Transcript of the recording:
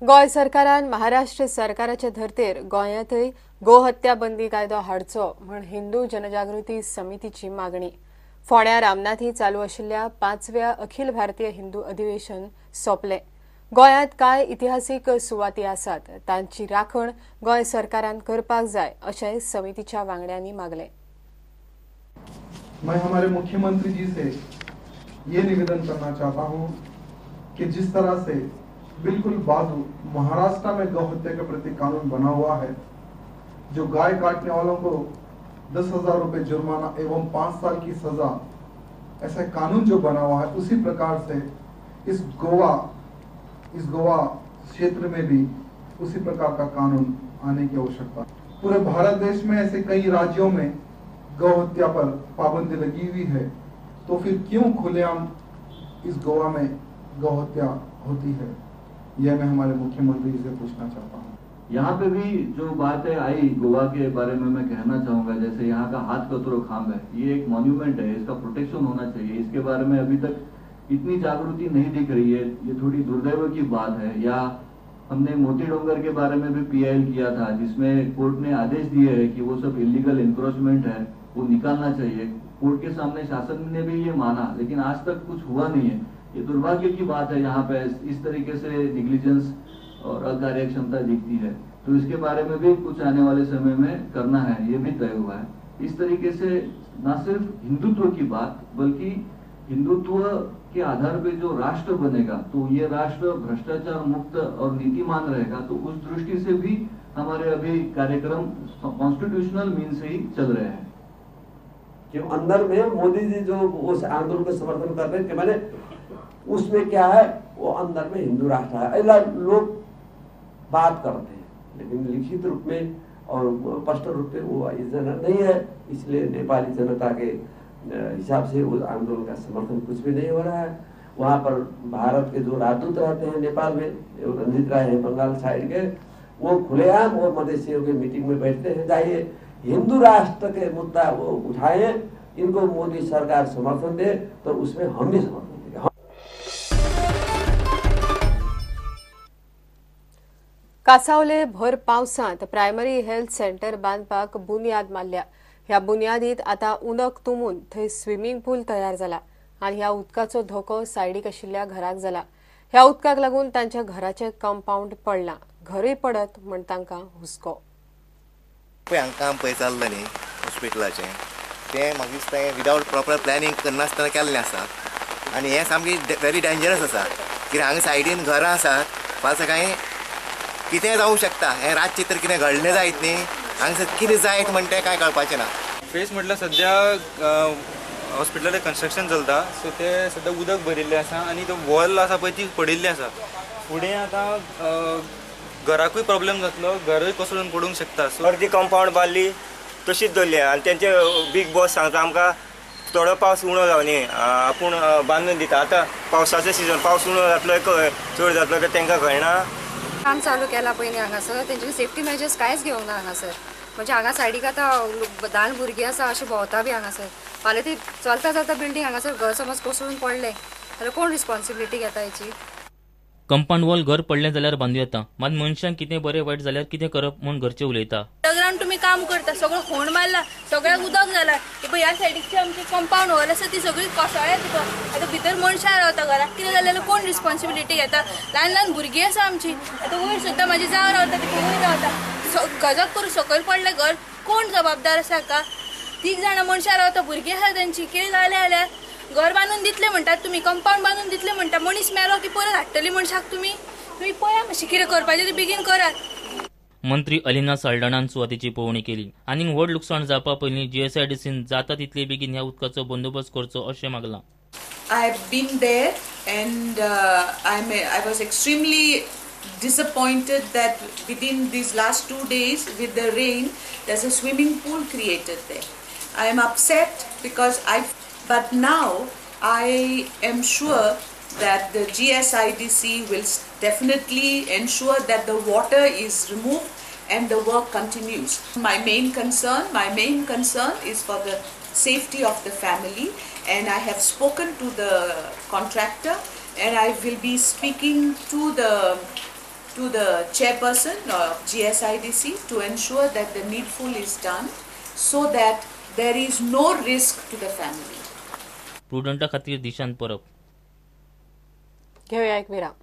गोंय सरकारान महाराष्ट्र सरकाराचे धर्तेर गोंयांतय गोहत्या बंदी कायदो हाडचो म्हूण हिंदू जनजागृती समितीची मागणी. फोंड्या रामनाथी चालू आशिल्ल्या 5व्या अखिल भारतीय हिंदू अधिवेशन सोंपलें. गोंयांत कांय इतिहासीक सुवाती आसात, तांची राखण गोंय सरकारान करपाक जाय अशें समितीच्या वांगड्यांनी मागलें. मैं हमारे मुख्यमंत्री जी से ये निवेदन करना चाहता हूँ कि जिस तरह से बिल्कुल बाजू महाराष्ट्र में गौ हत्या के प्रति कानून बना हुआ है, जो गाय काटने वालों को 10,000 रुपये जुर्माना एवं 5 साल की सजा, ऐसा कानून जो बना हुआ है, उसी प्रकार से इस गोवा क्षेत्र में भी उसी प्रकार का कानून आने की आवश्यकता। पूरे भारत देश में ऐसे कई राज्यों में गौ हत्या पर पाबंदी लगी हुई है, तो फिर क्यों खुलेआम इस गोवा में गौ हत्या होती है, यह मैं हमारे मुख्यमंत्री से पूछना चाहता हूँ। यहाँ पे भी जो बातें आई गोवा के बारे में मैं कहना चाहूँगा, जैसे यहाँ का हाथ कतरो खांब है, ये एक मॉन्यूमेंट है, इसका प्रोटेक्शन होना चाहिए। इसके बारे में अभी तक इतनी जागृति नहीं दिख रही है, ये थोड़ी दुर्दैव की बात है। या हमने मोती डोंगर के बारे में भी PIL किया था, जिसमें कोर्ट ने आदेश दिए है कि वो सब इलीगल इंक्रोचमेंट है, वो निकालना चाहिए। कोर्ट के सामने शासन ने भी ये माना, लेकिन आज तक कुछ हुआ नहीं है। ये दुर्भाग्य की बात है, यहाँ पे इस तरीके से निग्लिजेंस और अकार्यक्षमता दिखती है। तो इसके बारे में भी कुछ आने वाले समय में करना है, ये भी तय हुआ है। इस तरीके से न सिर्फ हिंदुत्व की बात, बल्कि हिंदुत्व के आधार पे जो राष्ट्र बनेगा, तो ये राष्ट्र भ्रष्टाचार मुक्त और नीतिमान रहेगा। तो उस दृष्टि से भी हमारे अभी कार्यक्रम कॉन्स्टिट्यूशनल मीन से ही चल रहे हैं। कि अंदर में मोदी जी जो उस आंदोलन का समर्थन कर रहे हैं, कि मैंने उसमें क्या है, वो अंदर में हिंदू राष्ट्र है, ऐसा लोग बात करते हैं, लेकिन लिखित रूप में और स्पष्ट रूप में वो नहीं है। इसलिए नेपाली जनता के हिसाब से उस आंदोलन का समर्थन कुछ भी नहीं हो रहा है। वहाँ पर भारत के जो राजदूत रहते हैं नेपाल में, रंजीत राय हैं बंगाल साइड के, वो खुलेआम वो मधेसियों के मीटिंग में बैठते हैं, जाइए हिंदू राष्ट्र के मुद्दा वो उठाएं, इनको मोदी सरकार समर्थन दे तो उसमें हम भी समर्थन देंगे। कासावले भर पावसांत प्रायमरी हेल्थ सेंटर बांदपाक बुन्याद मारल्या. ह्या बुन्यादीत आतां उदक तुंबून थंय स्विमींग पूल तयार जाला आनी ह्या उदकाचो धोको सायडीक आशिल्ल्या घराक जाला. ह्या उदकाक लागून तांच्या घराचें कंपावंड पडलां, घरूय पडत म्हण तांकां हुस्को. पळय हांगा काम पळय चल्लां न्ही हॉस्पिटलाचें, तें म्हाका दिसता हें विदावट प्रॉपर प्लॅनिंग करनासतना केल्लें आसा आनी हें सामकें व्हेरी डेंजरस आसा. कित्याक हांगा सायडीन घरां आसात, फाल्यां सकाळीं कितें जावंक शकता. हें रातचें तर कितें घडलें जायत न्ही, हांगासर कितें जायत म्हण तें कांय कळपाचें ना. फेस म्हटल्यार सद्या हॉस्पिटलाचें कन्स्ट्रक्शन चलता, सो तें सद्या उदक भरिल्लें आसा आनी तो वॉल आसा पळय ती पडिल्ली आसा. फुडें आतां घराकूय प्रॉब्लेम जातलो, घरूय कोसळून पडूंक शकता. सो अर्दी कंपावंड बांदली तशीच दवरली आनी तेंचे बीग बॉस सांगता आमकां थोडो पावस उणो जावनी आपूण बांदून दिता. आतां पावसाचो सिजन, पावस उणो जातलो चड जातलो तर तांकां कळना. काम चालू केला पयलीं हांगासर तेंची सेफ्टी मेजर्स कांयच घेवंक ना हांगासर. म्हणजे हांगा सायडीक आतां ल्हान भुरगीं आसा अशें भोंवता बी हांगासर. फाल्यां ती चलता चलता बिल्डींग हांगासर घर समज कोसळून पडलें जाल्यार कोण रिस्पॉन्सिबिलिटी घेता हेची? कंपाऊंड वॉल घर पडलें जाल्यार बांदू येता, मात मनशांक कितें बरें वायट जाल्यार कितें करप म्हूण घरचे उलयता. अंडरग्रावंड तुमी काम करता, सगळो फोंड मारला, सगळ्याक उदक जाला. पळय ह्या सायडीकची आमची कंपाऊंड वॉल आसा ती सगळी कोसळ्या तुका. आतां भितर मनशां रावता, घराक कितें जालें जाल्यार कोण रिस्पॉन्सिबिलिटी घेता? ल्हान ल्हान भुरगीं आसा आमची. आतां वयर सुद्दां म्हाजी जाव रावता, ती वयर रावता. गजब करून सकयल पडलें घर, कोण जबाबदार आसा हाका? 3 जाणां मनशां रावता, भुरगीं आसा तेंची. कितें जालें जाल्यार घर बांदून दितले म्हणटात तुमी, कंपाऊंड बांदून दितले म्हणटा, मनीस मेलो की परत हाडटली मनशाक तुमी? तुमी पळया मातशें कितें करपाचें तें बेगीन करात. मंत्री अलिना साल्डाणान सुवातेची पळोवणी केली आनी व्हड लुकसाण जावपा पयलीं जीएसआयडीसीन जाता तितले बेगीन ह्या उदकाचो बंदोबस्त करचो अशें मागलां. I have been there and I was extremely disappointed that within these last 2 days with the rain there's a swimming pool created there. I am upset because but now I am sure that the GSIDC will definitely ensure that the water is removed and the work continues. My main concern is for the safety of the family, and I have spoken to the contractor and I will be speaking to to the chairperson of GSIDC to ensure that the needful is done so that there is no risk to the family. प्रुडंटा खातीर दिशांत परब. घेऊया एक विराम.